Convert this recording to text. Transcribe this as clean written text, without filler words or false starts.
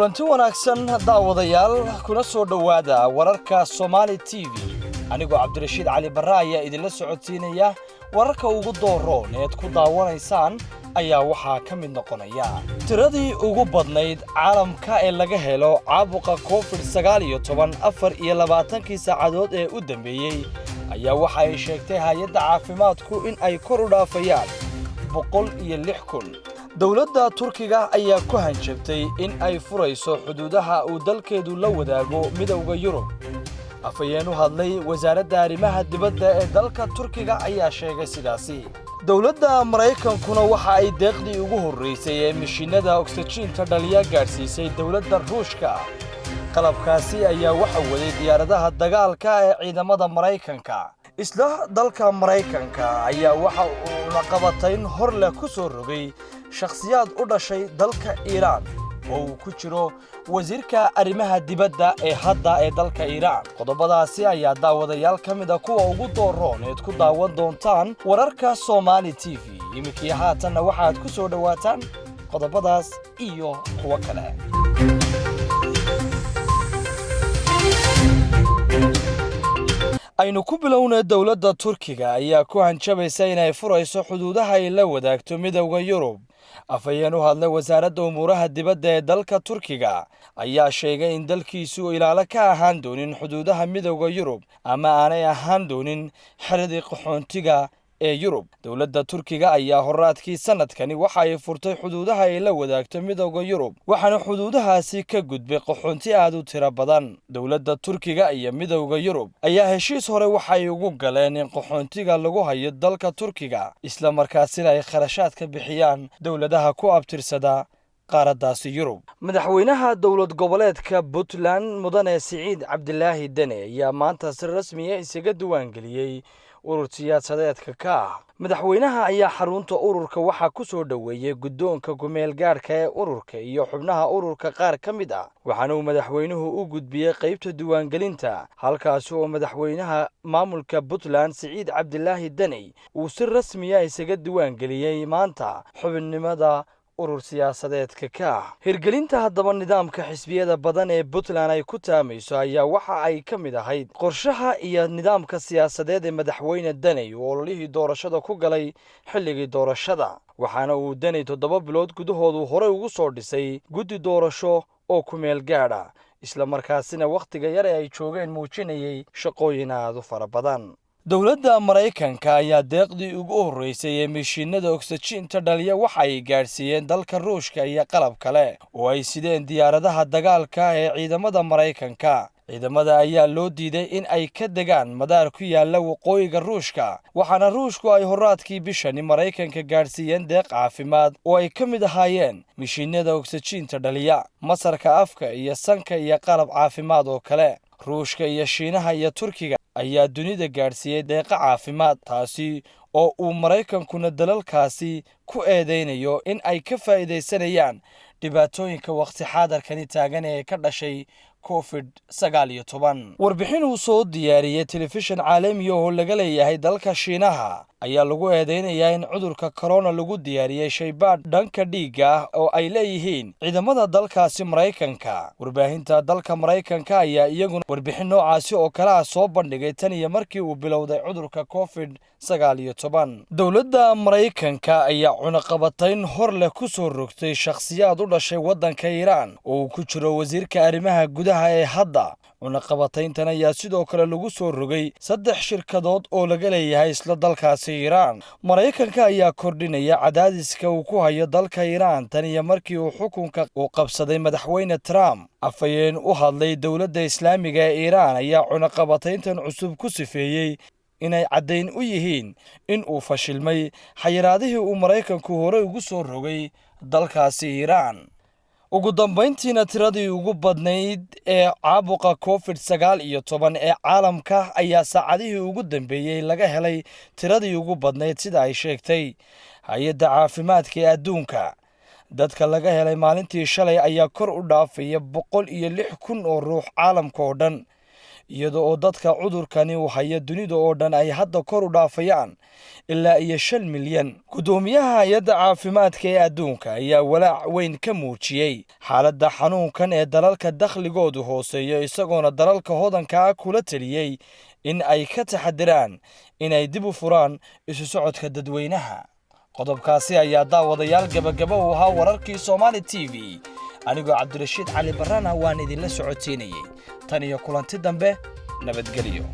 Kulanti wanaagsan, daawadayaal, kuna soo dhowaada wararka Somaali TV. Anigoo Cabdirashiid Cali Barre ayaa idinla socodsiinaya. Wararka ugu dooroon eed ku daawanaysaan ayaa waxaa ka mid noqonaya tiradii ugu badnayd caalamka ee laga helo caabuqa COVID-19 24-kii saacadood ee u dambeeyey ayaa waxa ay sheegtay hay-adda caafimaadku in ay kor u dhaafayaan 106,000. Dowladda Turkiga ayaa ku hanjabtay in ay furayso xuduudaha uu dalkeedu la wadaago Midowda Yurub. Afhayeen u hadlay wasaaradda arrimaha dibadda ee dalka Turkiga ayaa sheegay sidaasi. Dowladda Maraykankuna waxa ay deeqdii ugu horraysay ee mishiinada ogsajiinta dhaliya gaadhsiisay dowladda Ruushka. Qalabkaasi ayaa waxa waday diyaaradaha dagaalka ee ciidamada Maraykanka. Isla dalka Maraykanka ayaa waxa uu cunaqabatayn hor leh ku soo rogay shakhsiyaad u dhashay dalka Iiraan oo uu ku jiro wasiirka arrimaha dibadda ee hadda ee dalka Iiraan. Qodobadaasi ayaa, daawadayaal, ka mid a kuwa ugu dooroon eed ku daawan doontaan wararka Soomaali TV. Iminkii haatanna waxaad ku soo dhowaataan qodobadaas iyo kuwo kale. Aynu ku bilowna, dowladda Turkiga ayaa ku hanjabaysa inay furayso xuduudaha ay la wadaagto Midowda Yurub. Afhayeen u hadlay wasaaradda umuuraha dibadda ee dalka Turkiga ayaa sheegay in dalkiisu ilaalo ka ahaan doonin xuduudaha Midowda Yurub ama aanay ahaan doonin xeradii qaxoontiga ee Yurub. Dowladda Turkiga ayaa horaadkii sanadkani waxa ay furtay xuduudaha ay la wadaagto Midowda Yurub, waxaana xuduudahaasi ka gudbay qaxoonti aad u tiro badan. Dowladda Turkiga iyo Midowda Yurub ayaa heshiis hore waxay ugu galeen in qaxoontiga lagu hayo dalka Turkiga, isla markaasina ay kharashaad ka bixiyaan dowladaha ku abtirsada qaaraddaasi Yurub. Madaxweynaha dowlad goboleedka Puntland, Mudane Siciid Cabdilaahi Dene, ayaa maanta si rasmiya isaga diiwaangeliyey urur siyaasadeedka ka ah. Madaxweynaha ayaa xarunta ururka waxaa ku soo dhoweeyey guddoonka kumeel gaadhka ee ururka iyo xubnaha ururka qaar ka mid ah, waxaana uu madaxweynuhu u gudbiyey qaybta diiwaangelinta, halkaasi oo madaxweynaha maamulka Puntland, Siciid Cabdilaahi Daney, uu si rasmiya isaga diiwaangeliyey maanta xubinnimada urur siyaasadeedka ka ah. Hirgelinta haddaba nidaamka xisbiyada badan ee Puntland ay ku taamayso ayaa waxa ay ka mid ahayd qorshaha iyo nidaamka siyaasadeed ee madaxweyne Daney uu ololihii doorashada ku galay xilligii doorashada, waxaana uu Daney 7 bilood gudahoodu horey ugu soo dhisay guddi doorasho oo ku meel gaadha, isla markaasina wakhtiga yar ee ay joogeen muujinayay shaqooyin aad u fara badan. Dowladda Maraykanka ayaa deeqdii ugu horreysay ee mishiinada ogsajiinta dhaliya waxa ay gaadhsiiyeen dalka Ruushka iyo qalab kale oo ay sideen diyaaradaha dagaalka ee ciidamada Maraykanka. Ciidamada ayaa loo diiday in ay ka degaan madaar ku yaala waqooyiga Ruushka, waxaana Ruushku ay horaadkii bishani Maraykanka gaadhsiiyeen deeq caafimaad oo ay ka mid ahaayeen mishiinada ogsajiinta dhaliya, masarka afka iyo sanka iyo qalab caafimaad oo kale. Ruushka iyo Shiinaha iyo Turkiga ayaa dunida gaadhsiiyey deeqa caafimaad, taasi oo uu Maraykankuna dalalkaasi ku eedeynayo in ay ka faa'iidaysanayaan dhibaatooyinka wakhti xaadarkani taagan ee ka dhashay COVID-19. Warbixin uu soo diyaariyey telefishin caalamiya oo laga leeyahay dalka Shiinaha ayaa lagu eedeynayaa in cudurka korona lagu diyaariyey shaybaadh dhanka dhiigga ah oo ay leeyihiin ciidamada dalkaasi Maraykanka. Warbaahinta dalka Maraykanka ayaa iyaguna warbixin noocaasi oo kale ah soo bandhigay tan iyo markii uu bilowday cudurka COVID-19. Dowladda Maraykanka ayaa cunaqabatayn hor leh ku soo rogtay shakhsiyaad u dhashay waddanka Iiraan oo uu ku jiro wasiirka arrimaha gudaha ee hadda. Cunaqabatayntan ayaa sidoo kale lagu soo rogay saddex shirkadood oo laga leeyahay isla dalkaasi Iiraan. Maraykanka ayaa kordhinaya cadaadiska uu ku hayo dalka Iiraan tan iyo markii uu xukunka uu qabsaday madaxweyne Trump. Afhayeen u hadlay dowladda Islaamiga ee Iiraan ayaa cunaqabatayntan cusub ku sifeeyey inay caddayn u yihiin in uu fashilmay xayiraadihii uu Maraykanku horey ugu soo rogay dalkaasi Iiraan. Ugu dambayntiina, tiradii ugu badnayd ee caabuqa COVID-19 ee caalamka ayaa saacadihii ugu dambeeyey laga helay, tiradii ugu badnayd, sida ay sheegtay hay-adda caafimaadka ee adduunka. Dadka laga helay maalintii shalay ayaa kor u dhaafaya 106,000 oo ruux caalamka oo dhan. iyada oo dadka cudurkani uu haya dunida oo dhan ay hadda kor u dhaafayaan ilaa iyo 5 milyan. Guddoomiyaha Hay-adda Caafimaadka ee Adduunka ayaa walaac weyn ka muujiyey xaaladda xanuunkan ee dalalka dakhligoodu hooseeyo, isagoona dalalka hodanka ah kula teliyey in ay ka taxadiraan inay dib u furaan isu socodka dadweynaha. Qodobkaasi ayaa, daawadayaal, gabagaba u ahaa wararkii Somaali TV. Anigoo Cabdirashiid Cali Barrana waan idinla socotiinayey. Tan iyo kulanti dambe, nabadgelyo.